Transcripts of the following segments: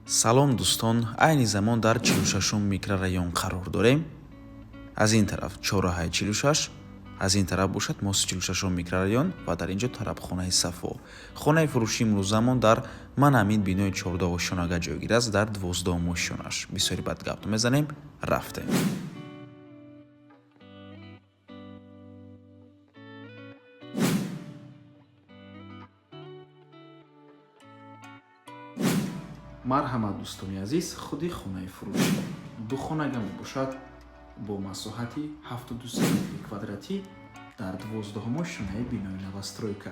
Салом, дӯстон! Айни замон дар 46-ум микрорайон қарор дорем. Аз ин тараф чорраҳаи 46, аз ин тараф бошад мости 46-ум микрорайон ва дар ин ҷо тарабхонаи Сафо. Хонаи фурӯшии имрӯзамон дар ман ҳамин бинои 14-ошёнага ҷойгир аст, дар 12-ум ошёнаш. Бисёри бад гап мезанем, рафтем. Марҳамат, дӯстони азиз, худи хонаи фурӯшӣ духонага мебошад бо масоҳати 73 метри квадратӣ дар 12-ум ошёнаи бинои новостройка.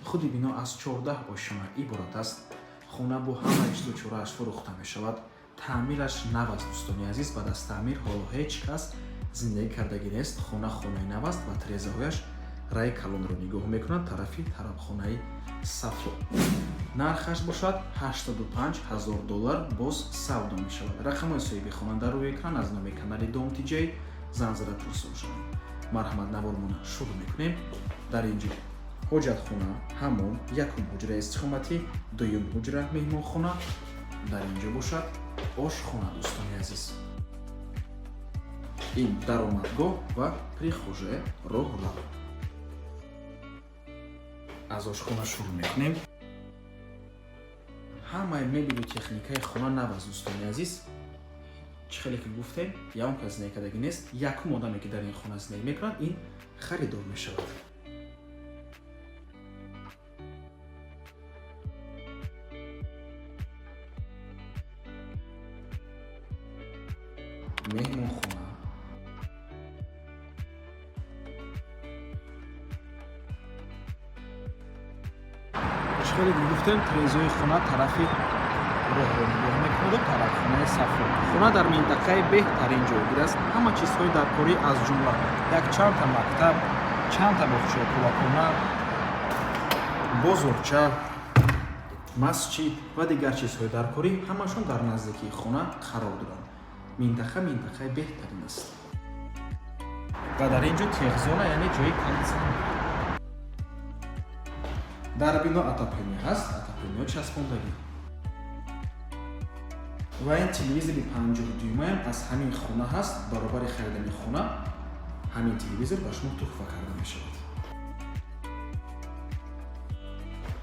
Худи бино аз 14 ошёна иборат аст. Хона бо ҳамаи чизу чорааш фурӯхта мешавад. Таъмираш нав аст, дӯстони азиз, баъд аз таъмир ҳоло ҳеҷ кас зиндагӣ кардагӣ нест. Хона хонаи нав аст ва тирезаҳояш раи калонро нигоҳ мекунад тарафи тарабхонаи Сафо. Нархаш бошад 85 ҳазор доллар, боз савдо мешавад. Рақамҳои соҳиби хона дар рӯи экран. Аз номи канали Дом Тиҷай занг зада пурсон шавед. Марҳамат, навормона шурӯъ мекунем. Дар ин ҷо ҳоҷатхона, ҳаммом, якум ҳуҷраи истиқоматӣ, дуюм ҳуҷра меҳмонхона, дар ин ҷо бошад ошхона. Дӯстони азиз, ин даромадгоҳ ва прихожая, роҳрав. Аз ошхона шурӯъ мекунем. Ҳамаи мебелу техникаи хона нав аст, дӯстони азиз. Чӣ хеле ки гуфтем, ягон кас зиндагӣ кардагӣ нест. Якум одаме, ки дар ин хона зиндагӣ мекунад, ин харидор мешавад. Меҳмонхона. Чӣ хеле ки гуфтем, тирезаҳои хона тарафи роҳро нигоҳ мекунаду тарабхонаи Сафо. Хона дар минтақаи беҳтарин ҷойгир аст. Ҳама чизҳои даркорӣ, аз ҷумла якчандта мактаб, чандта боғчаи кӯдакона, бозорча, масҷид ва дигар чизҳои даркорӣ ҳамашон дар наздикии хона қарор доранд. Минтақа минтақаи беҳтарин аст ва дар ин ҷо техзона, яъне ҷои кондитсионер. Дар бино отопление ҳаст, отопление часпондагӣ ва ин телевизори 52-дюймаям аз ҳамин хона ҳаст. Баробари харидани хона ҳамин телевизор ба шумо туҳфа карда мешавад.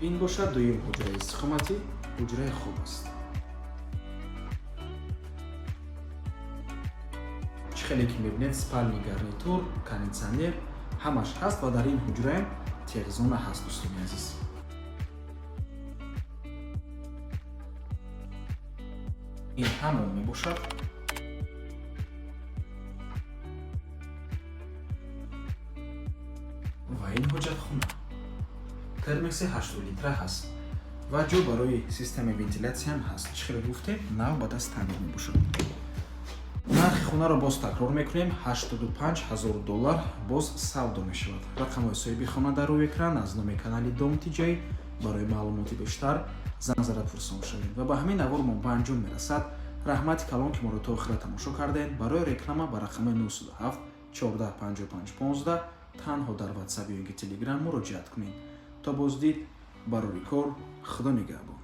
Ин бошад дуюм ҳуҷраи истиқоматӣ, ҳуҷраи хоб аст. Чӣ хеле ки мебинед, спальный гарнитур, кондитсионер ҳамаш ҳаст ва дар ин ҳуҷраям техзона ҳаст, дӯстони азиз. Ин ҳамон мебошад. Ва ин ҳоҷатхона термоси 8 литра ҳаст ва ҷо барои системаи вентилятсияам ҳаст. Чӣ хеле гуфтем, нав ба даст таъмир мебошад. Нархи хонаро боз такрор мекунем: 85 ҳазор доллар, боз савдо мешавад. Рақамҳои соҳиби хона дар рӯи экран. Аз номи канали Дом Тиҷай барои маълумоти бештар занг зада пурсон шавед. Ва ба ҳамин навор мо ба анҷом мерасад. Раҳмати калон, ки моро то охира тамошо кардем. Барои реклама ба рақами 907 14 55 15 танҳо дар Ватсап ё ин ки Телеграм муроҷиат кунед. То боздид, барори кор, Худо нигаҳбон.